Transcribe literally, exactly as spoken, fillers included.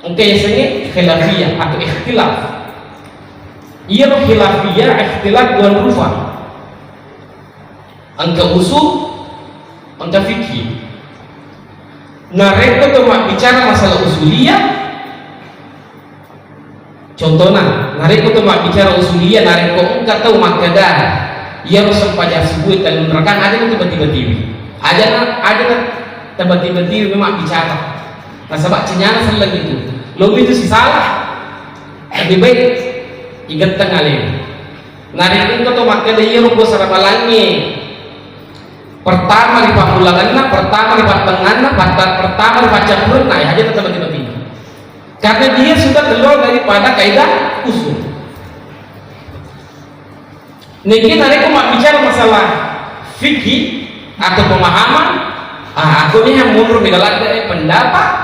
Engka yasengnge khilafiyah atau ikhtilaf. Iyaro khilafiyah, ikhtilaf dua rupa. Engka usul, engka fikih. Narekko to mabbicara masalah usuliyah, contohna, narekko to mabbicara usuliyah, narekko engka tau makkeda, iyaro sempajang subuh tellung rakang, aja na tiba-tiba tiwi. Aja na, aja na tiba-tiba tiwi memang bicara. Nasaba cenyana selleng itu. Lo itu sisala. Lebih baik igetteng alena. Narekko engka to makkeda iyaro puasa ramalangnge pertama ri pammulangenna, pertama ri pattengnganna, patta-, pertama ri paccappurenna, ya aja tetap tiba-tiba. Karena dia sudah keluar daripada kaidah usul. Niki narekko mabbicara masalah fikih atau pemahaman, ah, aku nih yang mundur di dalam pendapat